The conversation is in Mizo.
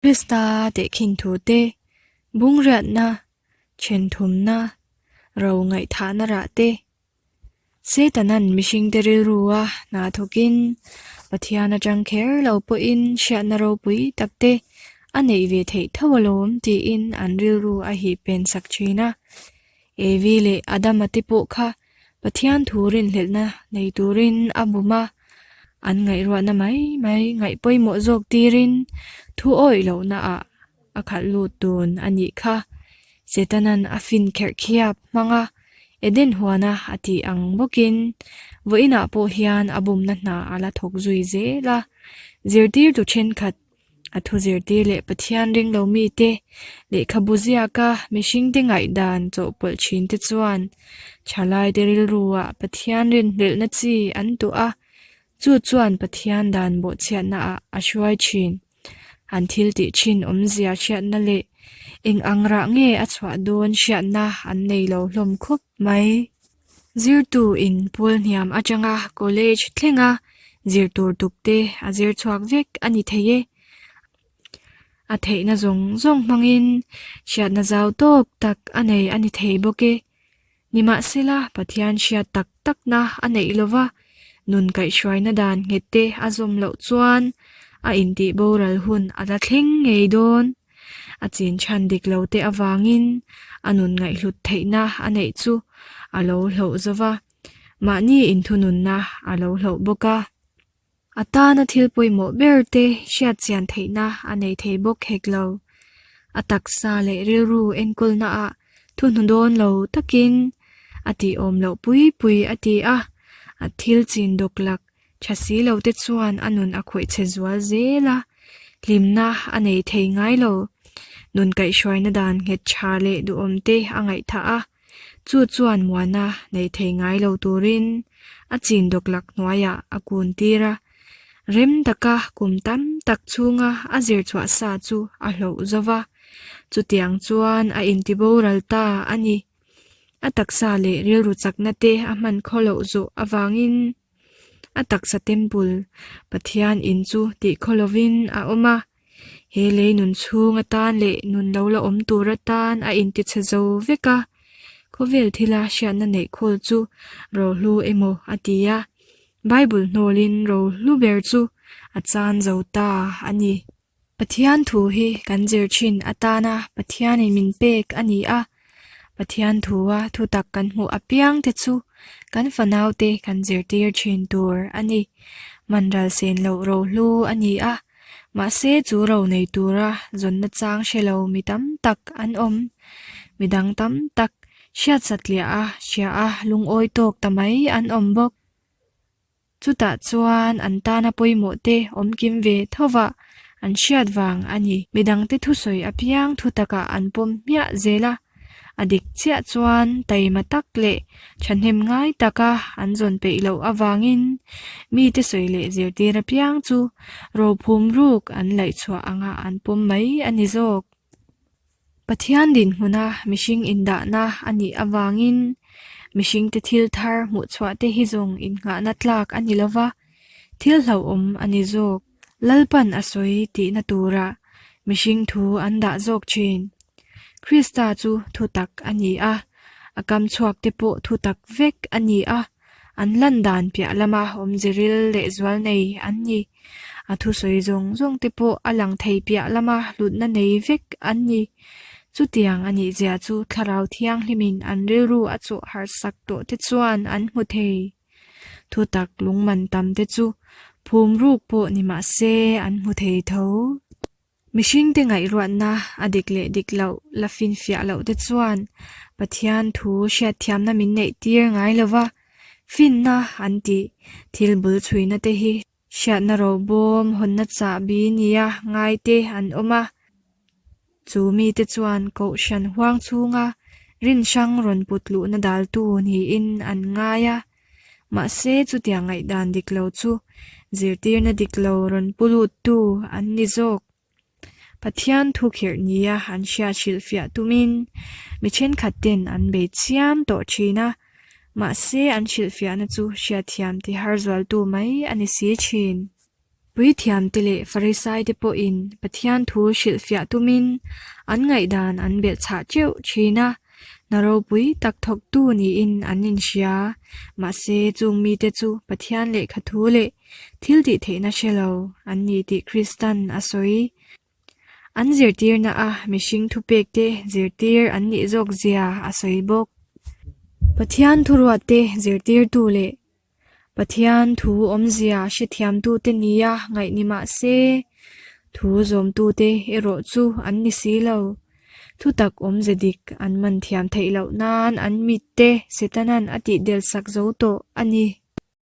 Krista tehkhin thu te, bungriatna, thenthumna, ro ngaihthahna rah te, Setanan mihringte rilrua hna thawkin Pathian atang kher lo pawhin hriatna ropui tak te a neih ve theih tho alawm tiin an rilru a hih pen sak thin a. Evi leh Adama te pawh kha Pathian thu rinhlelhna nei turin a bum a, an ngaihruahna mai mai ngaih pawimawh zawk tirin thu awih lohnaah a khalh lut dun a nih kha. Setanan a fin kherh khiap hmang a, Eden huana a tih ang bawkin vawiinah pawh hian a bumna hna a la thawk zui zel a. Zirtirtu thenkhat A thu zirtir leh Pathian ring lo mite lehkhabu ziaka mihringte ngaihdan chawhpawlh thinte chuan thalaite rilruah Pathian rinhlelhna chi an tuah a, chu chuan Pathian dan bawhchhiatnaah a hruai thin. An thil tih thin awmzia hriatna leh eng ang rah nge a chhuah dawn hriatna an nei lo hlawm khawp mai. Zirtu in pawl hniam atanga college thlenga zir tur tuk te a zir chhuak vek a ni thei e. A theihna zawng zawng hmangin hriatna zau tawk tak a nei a ni thei bawk e. Nimahsela Pathian hriat tak takna a neih lova nun kaihhruaina dan nghet te a zawm loh chuan a intih boral hun a la thleng ngei dawn. A chin chhan dik lo te avangin a nun ngaihhlut theihna a neih chu a lo hloh zo va, mahni inthununna a lo hloh bawk a. A tana thil pawimawh ber te hriat chian theihna a nei thei bawk hek lo. A taksa leh rilru enkawlnaah thuhnu dawn lo takin a tihawm loh pui pui a ti a, a thil chin dawklak Tha si lo te chuan a nun a khawih chhe zual zel a, hlimna a nei thei ngai lo. Nun kaihhruaina dan nghet tha leh duhawm te a ngaihthah a, chu chuan muana nei thei ngai lo turin a chin dawklak hnuaiah a kun tir a, rem taka kum tam tak chhunga a zir chhuah sa chu a hloh zo va, chutiang chuan a intiboral ta a ni. A taksa leh rilru chakna te a hman khaw loh zawh avangin A taksa temple, Pathian in chu tih khaw lovin a awm a, he lei nun chhung atan leh nun lo la awm tur atan a intichhe zo vek a, khawvel thila hriatna neih khawl chu rohlu emaw a ti a, Bible hnawlin rohlu ber chu a chan zo ta a ni. Pathian thu hi kan zir thin atana Pathianin min pek a ni a, Pathian thua thutak kan hmuh apiang te chu kan fanaute kan zirtir thin tur a ni. Manral sen loh rohlu a ni a, mahse chu ro nei tura zawnna chang hre lo mi tam tak an awm. Midang tam tak hriat satliah a hria a lungawi tawk ta mai an awm bawk. Chutah chuan an tana pawimawh te awm kim ve tho va, an hriat vang a ni. Midangte thusawi apiang thu takah an pawm hmiah zel a, a dik chiah chuan taima tak leh thahnem ngai taka an zawn peih loh avangin mite sawi leh zirtir apiang chu rophum ruk an laih chhuah anga an pawm mai a ni zawk. Pathian dinhmuna mihring indahna a nih avangin mihringte thil thar hmuhchhuah te hi zawng innghahna tlak a ni lova, thil hlauhawm a ni zawk. Lalpan a sawi tihna tura mihring thu an dah zawk thin. Krista chu thutak a ni a, a kam chhuak te pawh thutak vek a ni a. An lan dan piah lama awmze ril leh zual nei an ni. A thusawi zawng zawng te pawh a lang thei piah lama hlutna nei vek an ni. Chutiang a nih zia chu Thlarau Thianghlimin an rilru a chawh harsak tawh te chuan an hmu thei. Thutak lungman tam te chu phum ruk pawh ni mah se an hmu thei tho. Mihringte ngaihruatna a dik leh dik loh la finfiah loh te chuan Pathian thu hriatthiamna min neih tir ngai lo va, finna an tih thil bul chhuina te hi hriatna robawm hawnna chahbi nia ngai te an awm a. Chu mite chuan Kohhran huang chhunga rin hrang rawn put luhna daltu niin an ngai a. Mahse chutiang ngaihdan dik lo chu zirtirna dik lo rawn pu luttu an ni zawk. Pathian thu khirh nia an hriat hrilhfiah tumin mi thenkhat ten an bei chiam tawh thin a, mahse an hrilhfiahna chu hriatthiam ti har zualtu mai a ni si thin. Puithiamte leh Farisaite pawhin Pathian thu hrilhfiah tumin an ngaihdan an belhchhah teuh thin a, hna ropui tak thawktu niin an inhria. Mahse, chung mite chu Pathian lehkha thu leh thil tihtheihna hre lo an ni tih Kristan a sawi. An zirtirna a mihring thupekte zirtir an nih zawk zia a sawi bawk. Pathian thuruatte zirtirtu leh Pathian thu awmzia hrethiamtute nia ngaih ni mah se, thu zawmtute erawh chu an ni si lo. Thutak awmze dik an man thiam theih loh nan an mitte Setanan a tihdelsak zo tawh a ni.